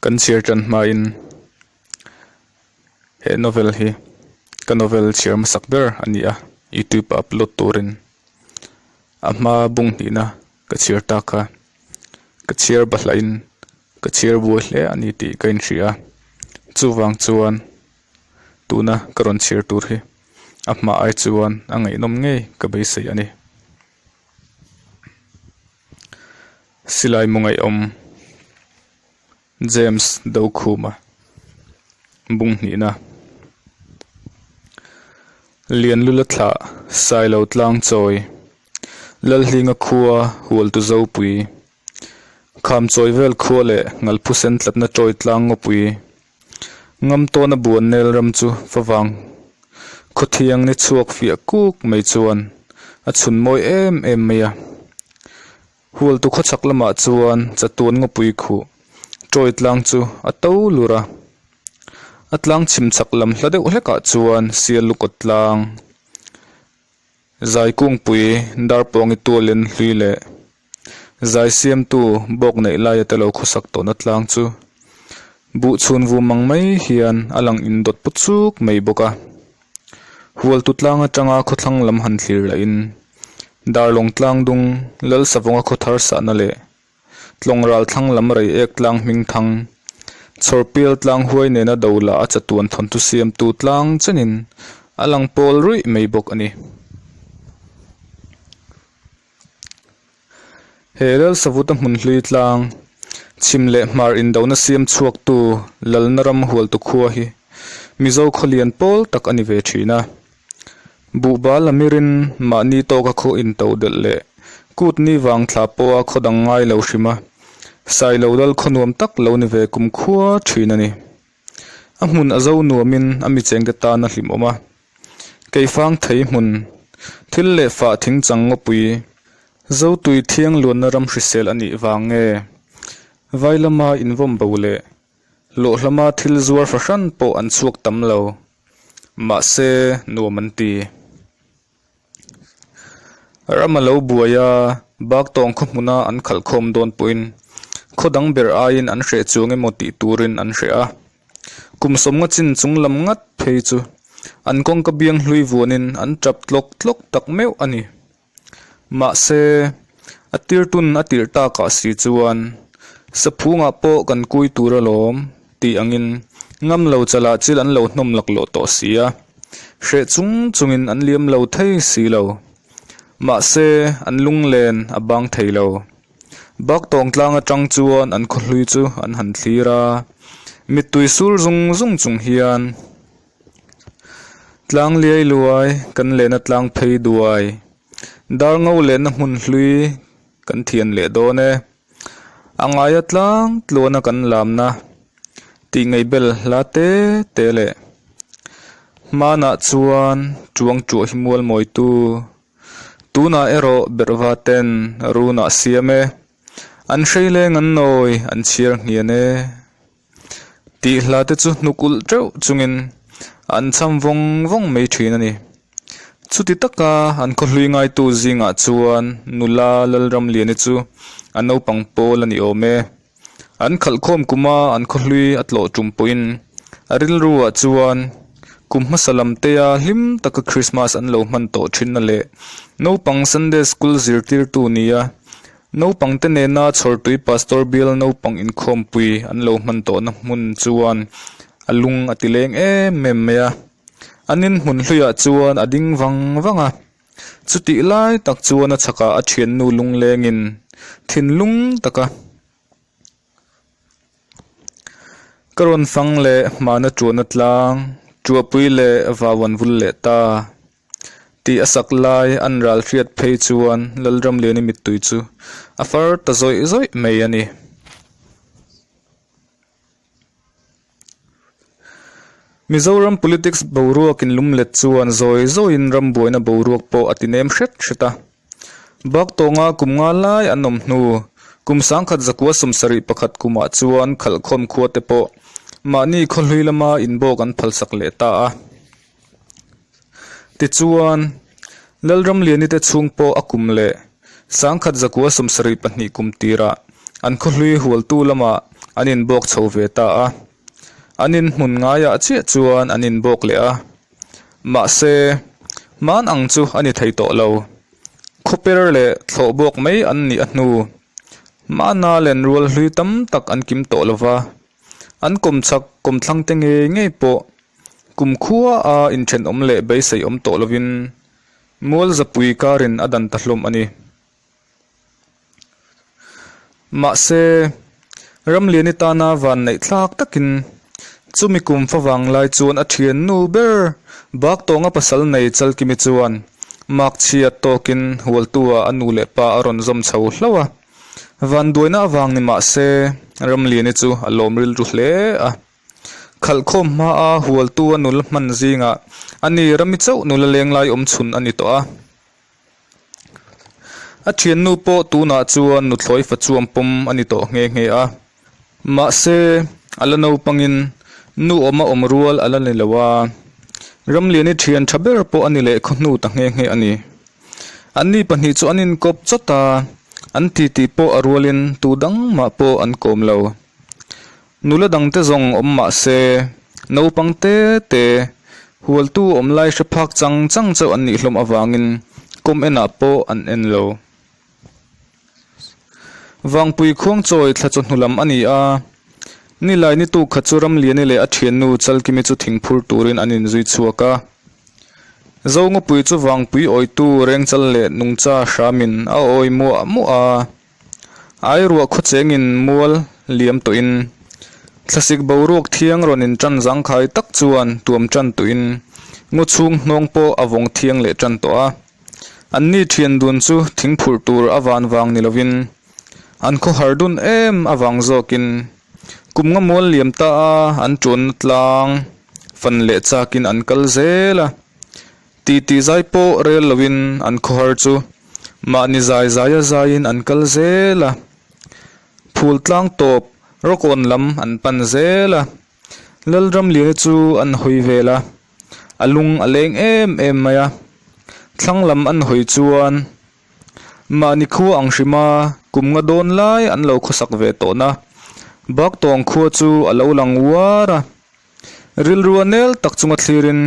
Kan chhiar tan hmain he novel hi ka novel chhiar hmasak ber a ni a, youtube ah upload turin a hma bung hnihna ka chhiar tak kha ka chhiar bahlahin ka chhiar buai hle a ni tih ka inhria a, chuvang chuan tuna ka rawn chhiar tur hi a hma ai chuan a ngaihnawm ngei ka beisei a ni. Silai mu ngaihawm James Dokhuma bung hnihna Lianlula thlah Sailo tlang chawi Lalhlinga khua Hualtu Zopui Khamchawi vel khua leh Ngalphusen tlatna tawi tlang ngawpui Ngamtawna buan nel ram chu favang khawthiang ni chhuak fiah kuk mai chuan a chhun mawi em em mai a. Hualtu khawchhak lamah chuan chatuan ngawpui khuh tawi tlang chu a to lur a. A tlang chhim chhak lam hla deuh hlekah chuan sial lukawt tlang Zaikungpui Darpawngi tualin hlui leh zai siamtu bawk neih laia te lo khawsak tawhna tlang chu buh chhun vum ang mai hian a lang indawt put chuk mai bawk a. Hualtu tlang atanga khawthlang lam han thlir lahin Darlawng tlang dung Lalsavawnga khawthar sahna leh Tlawng ral thlang lam rei ek tlang hming thang, chhawrpial tlang huai nena do lah a chatuan thawnthu siamtu tlang chenin a lang pawl ruih mai bawk a ni. He Lalsavuta hmun hlui tlang, chhim leh hmar indona siam chhuaktu Lalna ram hualtu khua hi Mizo khawlian pawl tak a ni ve thin a. Buhbal a mirin mahni tawka khaw into delh leh kut ni vang thla pawha khaw dang ngai lo hrim a, Sailo lal khaw nuam tak lo ni ve kum khua thin a ni. A hmun a zo nuamin a mi chengte tan a hlimawm a. Keifang thei hmun, thil leh fah thing chang ngawpui, Zotui thiang luanna ram hrisel a nih vang nge? Vailama invawm bo leh Hlawhhlama thil zuar fahran pawh an chhuak tam lo. Mahse, nuam an ti. Ram a lo buai a, bak tawng khaw hmuna an khalh khawm dawn pawhin khaw dang ber aiin an hreh chuang emaw tih turin an hreh a. Kum sawmnga chin chung lam ngat phei chu an kawngka biang hlui vuanin an tap tlawk tlawk tak meuh a ni. Mahse, a tirtun a tirh takah si chuan saphungah pawh kan kui tur alawm tih angin ngam lo chalah chil an lo hnawm laklawh tawh si a, hreh chung chungin an liam lo thei si lo. Mahse, an lunglen a bang thei lo. Bak tawng tlang atang chuan an khawhlui chu an han thlir a, mittui sur zung zung chung hian, Tlang liai luai kan lehna tlang phei duai. Dar ngo lehna hmun hlui kan thian leh dawn e. A ngaia tlang tluana kan lamna tih ngaihbel hla te te leh hmanah chuan tuang tuah hi mual mawitu tunah erawh berhva ten runah siam e. An hrei leng an nawi an chhiar nghian e. Tih hla te chu hnuk ulh teuh chungin an cham vawng vawng mai thin a ni. Chuti taka an khawhlui ngaitu zingah chuan nula Lalramliani chu a naupang pawl a ni awm e. An khalhkhawm kuma an khawhlui a tlawh tum pawhin a rilruah chuan kum hmasa lam tea hlim taka Krismas an lo hman tawh thinna leh naupang Sunday School zirtirtu nia Naupangte nena chhawrtui Pastor bial naupang inkhawmpui an lo hman tawhna hmun chuan a lung a ti leng em em mai a. An inhmun hluiah chuan a ding vang vang a. Chutih lai tak chuan a chhakah a thiannu lunglengin thinlung taka ka rawn fang leh hmana tuahna tlang, tuahpui leh vauan vul leh ta. Tih a sak lai an ral hriat phei chuan Lalramliani mittui chu a far ta zawih zawih mai a ni. Mizoram politics boruak inlumlet chuan zawi zawiin ram buaina boruak pawh a ti nem hret hret a. Bak tawnga kum nga lai an awm hnu, kum 1971 kumah chuan khalhkhawm khua te pawh mahni khawhlui lama inbawk an phalsak leh ta a. Tichuan, Lalramliani te chhung pawh a kum leh 1972 kum tirah an khawhlui hualtu lama an inbawk chho ve ta a. An inhmun ngaiah chiah chuan an inbawk leh a. Mahse, hman ang chu a ni thei tawh lo. Khawper leh thlawh bawk mai an nih a hnu. Hmana lenrual hlui tam tak an kim tawh lo va. An kawmchhak kawmthlangte ngei ngei pawh kumkhua a inthenawm leh beisei awm tawh lovin Mualzapui karin a dan ta hlawm a ni. Mahse, Ramliani tana vanneih thlak takin chumi kum favang lai chuan a thiannu ber Baktawnga pasal nei Chalkimi chuan makchhiat tawkin Hualtua a nu leh pa a rawn zawm chho hlauh a. Vanduaina avang ni mah se, Ramliani chu a lawm rilru hle a. Khalhkhawm hmaa Hualtua nula hman zingah ani Rami chauh nula leng lai awm chhun a ni tawh a. A thiannu pawh tunah chuan nuthlawi fa chuam pawm a ni tawh nghe nghe a. Mahse, a la naupangin nu awma awm rual a la ni lo a. Ramliani thian tha ber pawh a ni leh khaw hnu ta nghe nghe a ni. Anni pahnih chu an inkawp chawt a, an titi pawh a rualin tu dang mah pawh an kawm lo. Nula dangte zawng awm mah se, naupang te te, hualtu awm lai hre phak chang chang chauh an nih hlawm avangin kawm enah pawh an en lo. Vangpui khuangchawi thla chawhnu lam a ni a, Nilai ni tuk khat chu Ramliani leh a thiannu Chalkimi chu thingphur turin an inzui chhuak a. Zongawpui chu Vangpui awitu Rengchal leh Nungcha hramin a awi muah muah a. Ai ruah khaw chengin mual liam tawhin thlasik boruak thiang rawn in tan zangkhai tak chuan tuam tan tuhin ngaw chhung hnawng pawh a vawng thiang leh tan tawh a. Anni thian dun chu thing phurh tur a van vang ni lovin an khawhar dun em avang zawkin kum nga mual liam ta a an tuanna tlang fan leh chakin an kal zel a. Titi zai pawh rel loin an khawhar chu mahni zai zaia zaiin an kal zel a, phul tlang tawp rawkawn lam an pan zel a, Lalramliana chu an hawi vel a, a lung a leng em em mai a, thlang lam an hawi chuan mahni khua ang hrima kum nga dawn lai an lo khawsak ve tawhna Baktawng khua chu a lo lang uar a. Rilru a nel tak chunga thlirin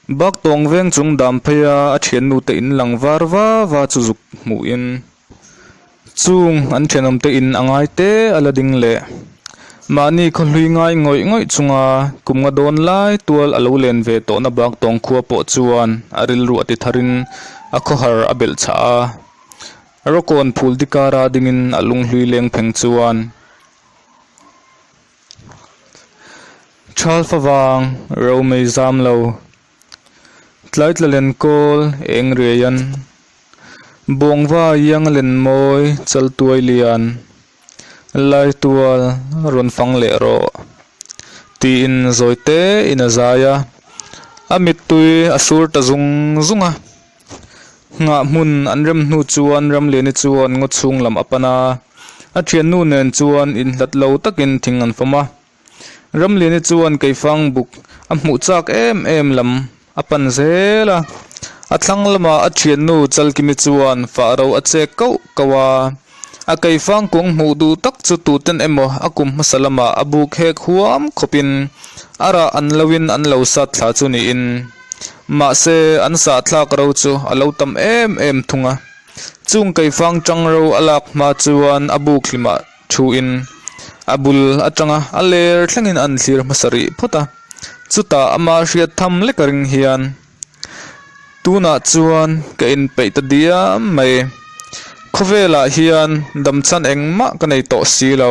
Baktawng veng chung dam pheia a thiannute in lang var va va chu zuk hmuhin chung an thianawmte in a ngai te a la ding leh. Mahni khaw hlui ngai ngawih ngawih chunga kum nga dawn lai tual a lo len ve tawhna Baktawng khua pawh chuan a rilru a ti tharin a khawhar a belh chhah a. Rawkawn phul dikara dingin a lunghlui leng pheng chuan. Thalfa vang ro mei zam lo. Tlaitla len kawl eng riai an. Buangva iang a len mawi chal tuai lian. Lai tual rawn fang leh rawh. Tiin zawi te in a zai a. A mittui a sur ta zung zung a. Nghah hmun an rem hnu chuan Ramliani chuan ngaw chhung lam a pan a, a thiannu nen chuan inhlat lo takin thing an fawm a. Ramliani chuan Keifang buk a hmuh chak em em lam a pan zel a, a thlang lamah a thiannu Chalkimi chuan fah ro a chek kauh kauh a, a Keifang kung hmuh duh tak chu tuten emaw a kum hmasa lamah a buk hek huam khawpin a rah an loin an lo sat thla chu niin. Mahse, an sahthlak ro chu a lo tam em em thung a. Chung keifang tang ro a lak hma chuan a buk hlimah thuin a bul atanga a ler thlengin an thlir hmasa rih phawt a. Chutah ama hriat tham lek a ring hian, Tunah chuan ka inpeih ta diam mai. Khawvelah hian damchhan engmah ka nei tawh si lo.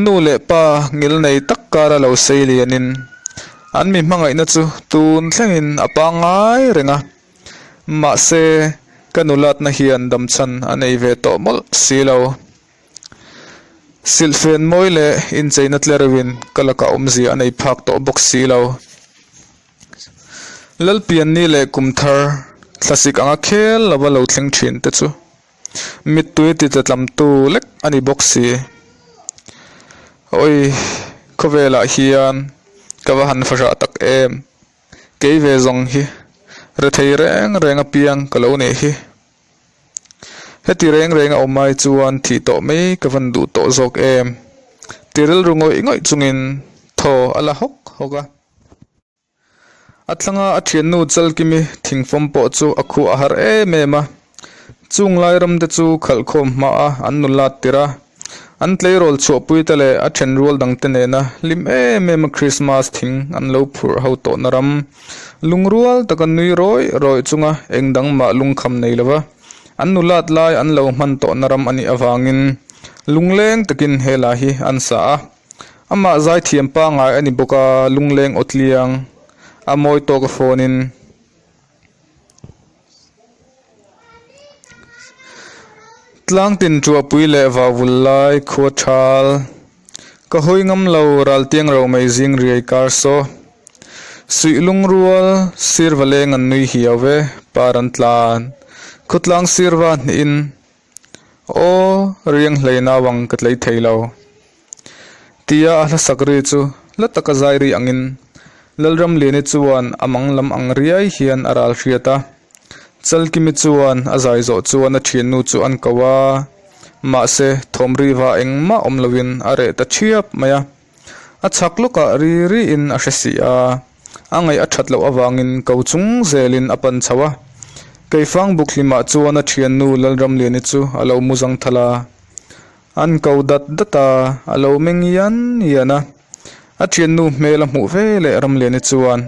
Nu leh pa ngil nei tak kara lo sei lianin an mi hmangaihna chu tun thlengin a pangngai reng a, mahse ka nulatna hian damchhan a nei ve tawh mawlh si lo. Silhfen mawi leh incheina tlereuhin ka lakah awmzia a nei phak tawh bawk si lo. Lalpianni leh Kumthar thlasik anga khel lova lo thleng thin te chu. Mittui ti tlatlamtu lek a ni bawk si. Awi, khawvelah hian ka va han fahrah tak em. Kei ve zawng hi rethei reng reng apiang ka lo nih hi. Heti reng reng a awm ai chuan thih tawh mai ka van duh tawh zawk em. Ti rilru ngawih ngawih chungin thaw a la hawk hawk a. A thlanga a thiannu Chalkimi thingfawm pawh chu a khuah a har em em a. Chung lai ram te chu khalhkhawm hma a an nu lat tir a. An tleirawl chhuahpui te leh a thenrual dang te nena hlim em em a Krismas thing an lo phurh ho tawhna ram lungrual taka nui rawih rawih chunga eng dang mah lungkham nei lova an nu lat lai an lo hman tawhna ram a nih avangin lungleng takin he la hi an sa a. Amah zaithiam pangngai a ni bawk a, lungleng awtliang a mawi tawk a phone in. Tlangtin Tuahpui leh Vavul lai khua thal. Ka hawi ngam lo Raltiang ro mai zing riai kar saw. Suih lungrual sirva leng an nui hiau ve, par an tlan. Khawtlang sirva hnihin Aw, riang hlei nau ang ka tlei thei lo. Tia a hlasak ri chu la taka zai ri angin Lalramliani chuan a mang lam ang riai hian a ral hriat a. Chalkimi chuan a zai zawh chuan a thiannu chu an ko a, mahse thawm ri va engmah awm loin a reh ta thiap mai a. A chhak lawkah ri riin a hre si a, a ngaih a that loh avangin ko chung zelin a pan chho a. Keifang buk hlimah chuan a thiannu Lalramliani chu a lo mu zang thal a. An ko dat dat a, a lo meng ian ian a. A thiannu hmel a hmuh ve leh Ramliani chuan,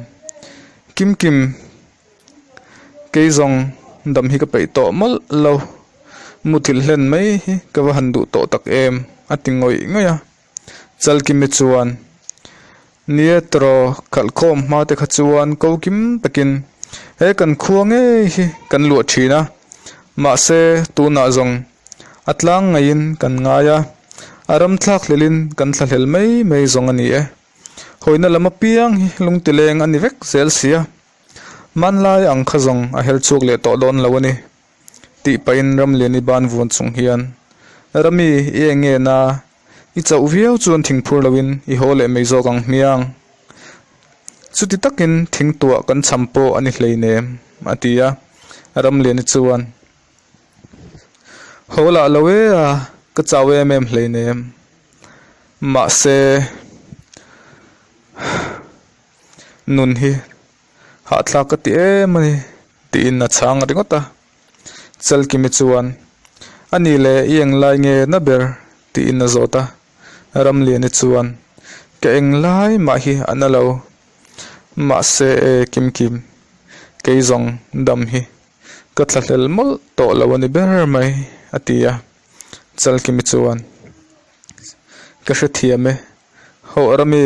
Kimkim, Kei zawng dam hi ka peih tawh mawlh lo, muthilh hlen mai hi ka va han duh tawh tak em, a ti ngawih ngawih a. Chalkimi chuan, Nia tawraw khalhkhawm hma te kha chuan ko kim takin he kan khua ngei hi kan luah thin a, mahse tunah zawng a tlang ngeiin kan ngai a, a ram thlak hlelin kan thlahlel mai mai zawng a ni e. Hawina lam apiang hi lungtileng a ni vek zel sia. Hmanlai ang kha zawng a her chhuak leh tawh dawn lo a ni. Tih pahin Ramliani ban vuan chung hian, Rami, i eng nge na? I chauh viau chuan thing phur loin i haw leh mai zawk ang hmiang. Chuti takin thing tuah kan cham pawh a ni hleinem, a ti a. Ramliani chuan, Haw lah lo e a, ka chau em em hleinem. Mahse, Nun hi hahthlak ka ti em a ni tiin a chhang ringawt a. Chalkimi chuan, A ni le, i englai nge na ber? tiin a zawt a. Ramliani chuan, Ka englai mah hi a na lo. Mahse e Kimkim, kei zawng dam hi ka thlahlel mawlh tawh lo a ni ber mai, a ti a. Chalkimi chuan, Ka hrethiam e, Hawh rami,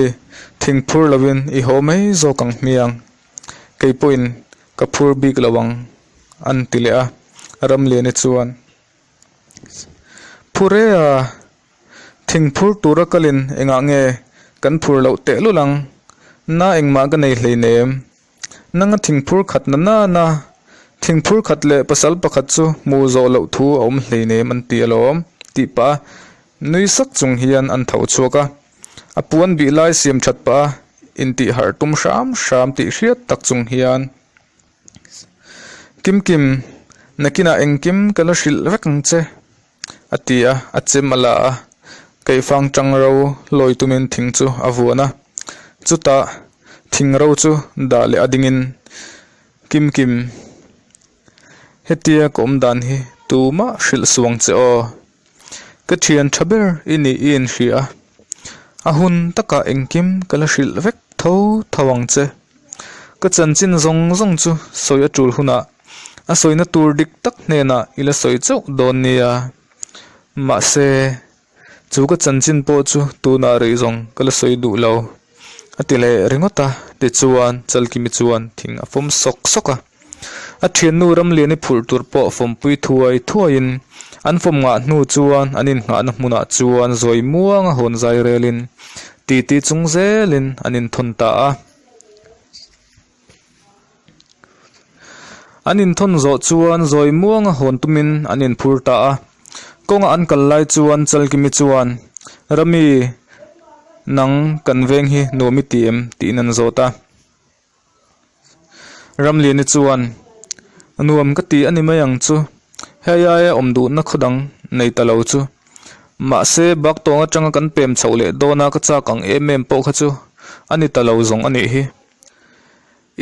thing phur lovin i haw mai zawk ang hmiang. Kei pawhin ka phur bik lo ang, an ti leh a. Ramliani chuan, Phur e a, thing phur tura kalin engah nge kan phur loh tehlul ang? Na engmah ka nei hleinem. Nanga thingphur khat na nana, thingphur khat leh pasal pakhat chu hmu zawh loh thu a awm hleinem an ti alawm, tih pah a nui sak chung hian an tho chhuak a. A puan bih lai siam that pah a intih harh tum hram hram tih hriat tak chung hian, Kimkim, nakinah engkim ka la hrilh vek ang che, a ti a, a chem a la a, keifang tang ro lawi tumin thing chu a vuan a, chutah thing ro chu dah leh a dingin Kim Kim, hetia ka awm dan hi tumah hrilh suang che aw, ka thian tha ber i nih i inhria a, a hun takah engkim ka la hrilh vek tho tho ang che, ka chanchin zawng zawng chu sawi a tul hunah A sawina tur dik tak hnenah i la sawi chauh dawn nia. Mahse, chu ka chanchin pawh chu tunah rih zawng ka la sawi duh lo, a ti leh ringawt a. Tichuan, Chalkimi chuan thing a fawm sawk sawk a. A thiannu Ramliani phurh tur pawh fawmpui thuai thuaiin an fawm ngah hnu chuan an innghahna hmunah chuan zawi muanga hawn zai relin titi chung zelin an inthawn ta a. An inthawn zawh chuan zawi muanga hawn tumin an inphur ta a. Kawnga an kal lai chuan Chalkimi chuan, Rami, nang kan veng hi nuam i ti em? tiin an zawt a. Ramliani chuan, Nuam ka ti a ni mai ang chu, hei aia awm duhna khaw dang nei ta lo chu. Mahse, Baktawng atanga kan pem chhoh leh dawna ka chak ang em em pawh kha chu a ni ta lo zawng a nih hi.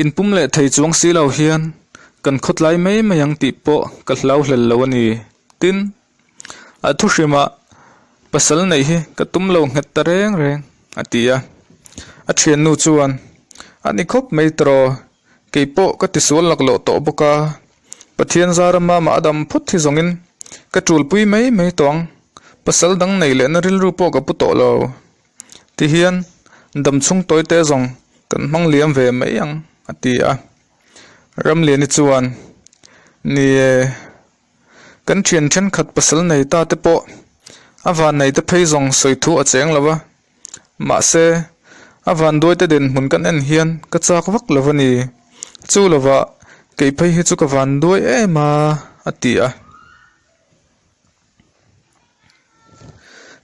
Inpum leh thei chuang si lo hian kan khawtlai mai mai ang tih pawh ka hlau hlel lo a ni. Tin, a thu hrimah pasal neih hi ka tum lo nghet ta reng reng, a ti a. A thiannu chuan, A ni khawp mai tawh, kei pawh ka tisual laklawh tawh bawk a, Pathian zara mama a dam phawt hi zawngin ka tulpui mai mai tawh ang, pasal dang neih lehna rilru pawh ka pu tawh lo. Tihian dam chhung tawi te zawng kan hmang liam ve mai ang, a ti a. Ramliani chuan, Ni e, kan thian thenkhat pasal nei ta te pawh a van nei te phei zawng sawi thu a cheng lo va, mahse, a van duai te dinhmun kan en hian ka chak vak lo a ni. Chu lovah kei phei hi chu ka van duai em a, a ti a.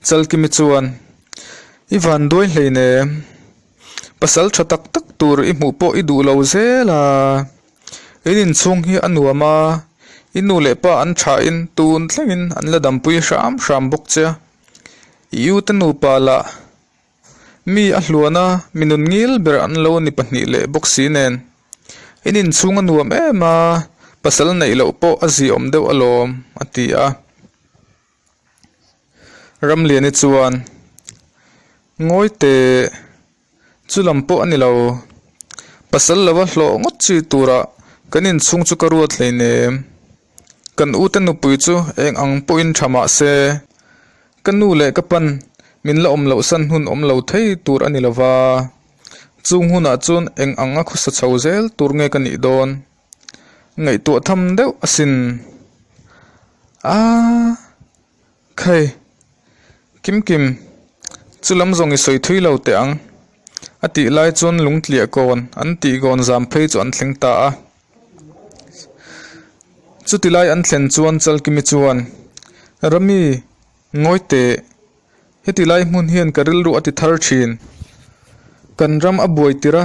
Chalkimi chuan, I van duai hleinem, pasal tha tak tak tur i hmuh pawh i duh lo zel a, in inchhung hi a nuam a, i nu leh pa an thain tun thlengin an la dampui hram hram bawk che a, i u te nupa lah Mi a hluana mi nun ngil ber an lo ni pahnih leh bawk si nen. In inchhung a nuam em a, pasal neih loh pawh a ziawm deuh alawm, a ti a. Ramliani chuan, Ngawi teh, chu lam pawh a ni lo. Pasal lova hlawh ngawt chi turah kan inchhung chu ka ruat hleinem. Kan ute nupui chu eng ang pawhin tha mah se, ka nu leh ka pan min la awm loh san hun awm lo thei tur a ni lo va, chung hunah chuan eng ang a khawsa chho zel tur nge ka nih dawn? Ngaihtuah tham deuh asin. Aaa. Khai. Kim Kim, chu lam zawng i sawi thui lo teh ang. A tih lai chuan lungtliah kawn an tih kawn zam phei chu an thleng ta a. Chuti lai an thlen chuan Chalkimi chuan, Rami, ngawi teh. Heti lai hmun hian ka rilru a ti thar thin. Kan ram a buai tir a,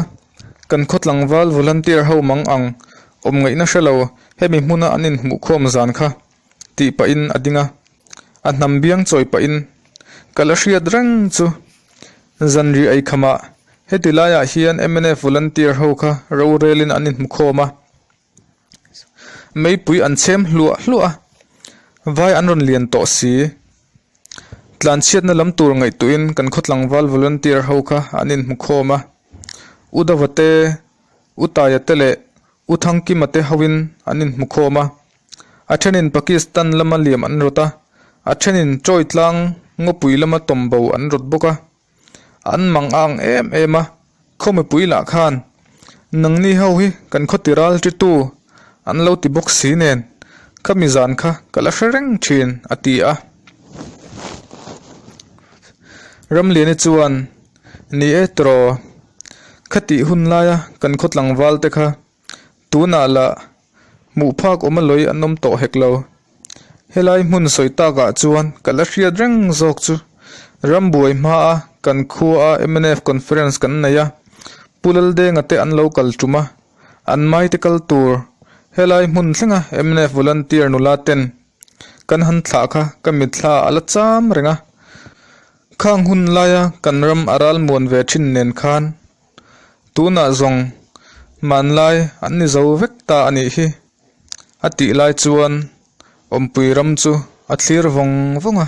kan khaw tlangval volunteer ho mang ang awm ngaihna hre lo hemi hmuna an inhmuhkhawm zan kha tih pahin a ding a. A hnam biang chawi pahin ka la hriat reng chu zanri eikhamah heti laiah hian mnf volunteer ho kha rorelin an inhmukhawm a. Meipui an chhem hluah hluah a, vai an rawn lian tawh si. Tlanchhiatna lam tur ngaihtuahin kan khaw tlangval volunteer ho kha an inhmukhawm a. U Dava te, U Taia te leh U Thangkima te hoin an inhmukhawm a. A thenin Pakistan lama liam an rawt a, a thenin Chawi tlang ngawpui lama tawmbo an rawt bawk a. An mang a ang em em a, khaw mipui lah khan nangni ho hi kan khaw tiral titu an lo ti bawk si nen khami zan kha ka la hre reng thin a ti a. Ramliani chuan Ni e tawh khatih hun laia kan khaw tlangval te kha Tunah lah hmuh phak awm a lawi an awm tawh hek lo. Helai hmun sawi takah chuan ka la hriat reng zawk chu rambuai hmaa kan khua mnf conference kan nei a, Pu Laldenga te an lo kal tum a, an maite kal tur helai hmun thlenga mnf volunteer nula ten kan han thlah kha ka mitthla a la cham reng a. Khang hun laia kan ram a ralmuan ve thin nen khan Tunah zawng hmanlai an ni zo vek ta a nih hi. A tih lai chuan awmpui ram chu a thlir vawng vawng a.